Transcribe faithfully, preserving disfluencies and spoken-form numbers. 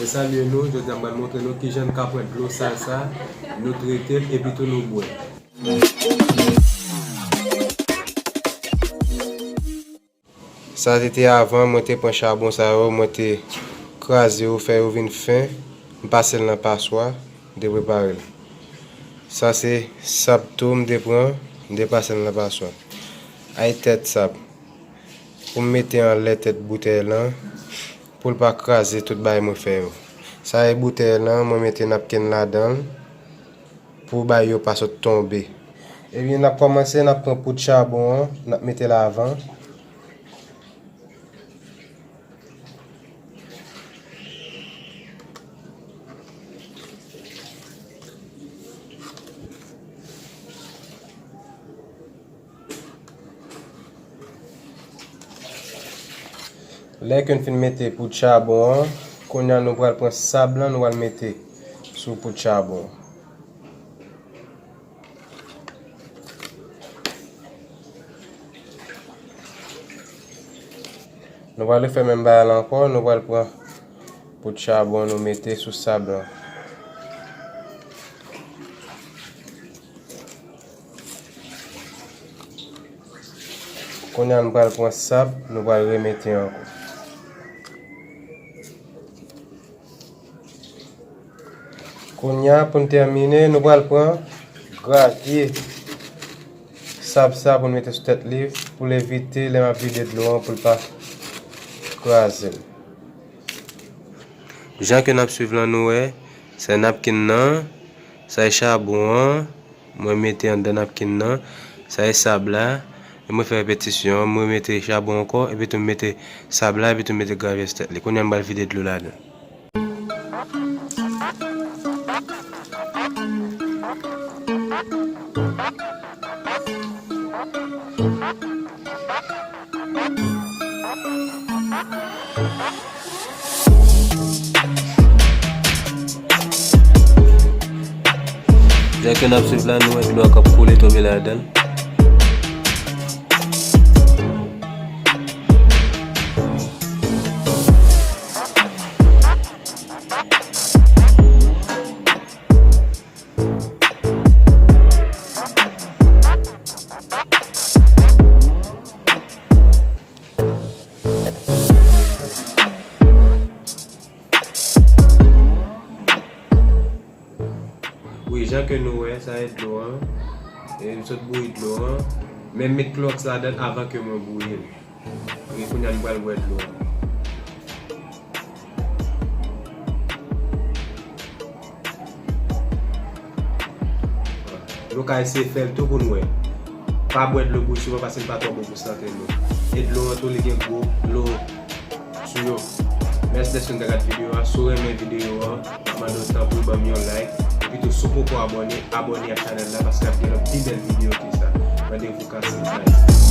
Mwen salye nou, jodi a m pral montre nou kijan n ka pran dlo sal sa, nou trete l epi tou nou bwè. Sa se te avan, mwen te pran chabon sa yo, mwen te kraze yo, fè yo vin fen, m pase l nan paswa, m te prepare l. Sa se sab tou m te pran, m te pase l nan paswa. Ay tèt sab. Pou m mete anlè tèt boutèy lan, pou l pa kraze tout bagay mwen fè yo. Sa e boutèy lan, mwen mete napkin ladan l pou bagay yo pa sot tonbe. Ebyen, n ap kòmanse, n ap pran poud chabon an, n ap mete l avan. Lè ke n fin mete poud chabon an, kounye a nou pral pran sab lan, nou pral mete sou poud chabon an. Nou pral refè menm bagay la ankò, nou pral pran poud chabon nou mete sou sab lan. Kounye a nou pral pran sab, nou pral remete ankò. Kounye a, pou n tèmine, nou pral pran gravye sab sa pou n mete sou tèt li, pou l evite lè m ap vide dlo an, pou l pa kraze m. Jan ke n ap swiv lan, nou wè, sa e napkin nan, sa e chabon an, mwen mete anndan napkin nan, sa e sab la, e mwen fè repetisyon an, mwen mete chabon ankò, epi tou m mete sab la, epi tou m mete gravye sou tèt li. Kounye a m pral vide dlo ladan. Jan ke n ap swiv la, nou wè dlo a k ap koule tonbe ladan l. Wi, jan ke nou wè, sa e dlo an. E m sot bouyi dlo an. Men m met klowòks ladan l avan ke mwen bouyi l. Wi, kounye a nou pral bwè dlo an. Nou ka eseye fè l tou pou n wè. Pa bwè dlo bouyi souvan paske l pa twò bon pou sante nou. E dlo an tou, li gen gwo dlo sou yo. Mèsi dèske n te gade videyo a. Si w renmen videyo an, m ap mande w tanpri ban m yon like. Epi tou, si w poko abòne, abòne ak chanèl la paske ap gen lòt pi bèl videyo ke sa. Randevou Kasik, nice.